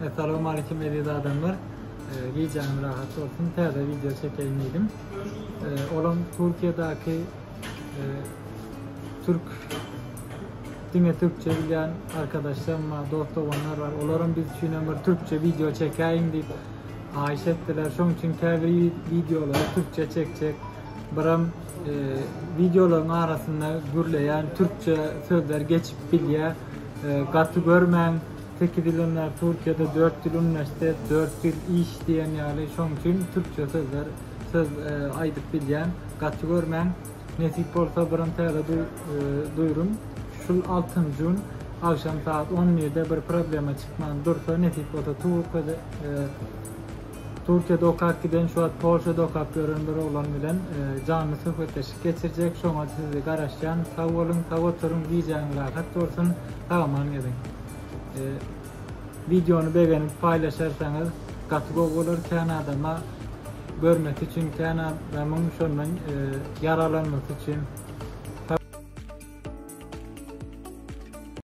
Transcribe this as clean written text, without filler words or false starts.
Essalawmaleýkim eziz adamlar. Gijäňiz rahat bolsun. Täze wideo çekeýin diýdim. Olam Türkiýedäki türk diňe türkçe bilýän arkadaşlarym bar, dost doganlar bar. Olaram biz üçin hem bir türkçe wideo çekäýiň diýip haýyş etdiler. Şoň üçin käbir wideolary türkçe çekjek. Biram wideolaryň arasynda gürleýän türkçe sözler geçip bilýär. Gaty görmäň. 8 ýyldan bäri Türkiýede 4 ýyl uniwersitet, 4 ýyl iş diýen ýaly, şoň üçin türkçe sözler söz aýdyp bilýän. Gaty görmäň. Nesip bolsa biram täze duýrym. Şul 6-njy gün agşam saat 11-de bir problema çykman dursa nesip bolsa Türkiýede Türkiýede okap giden şu wagt Polşada okap ýören bir oglan bilen janly söhbetdeşlik geçirjek. Şoňa sizi garaşýan. Sag boluň, sag oturyň, gijäňiz rahat bolsun. Sag-aman geziň. Wideony begenip paýlaşarsaňyz gaty gowy bolar. Kän adama görmesi üçin, kän adamyň şondan ýaralanmasy üçin.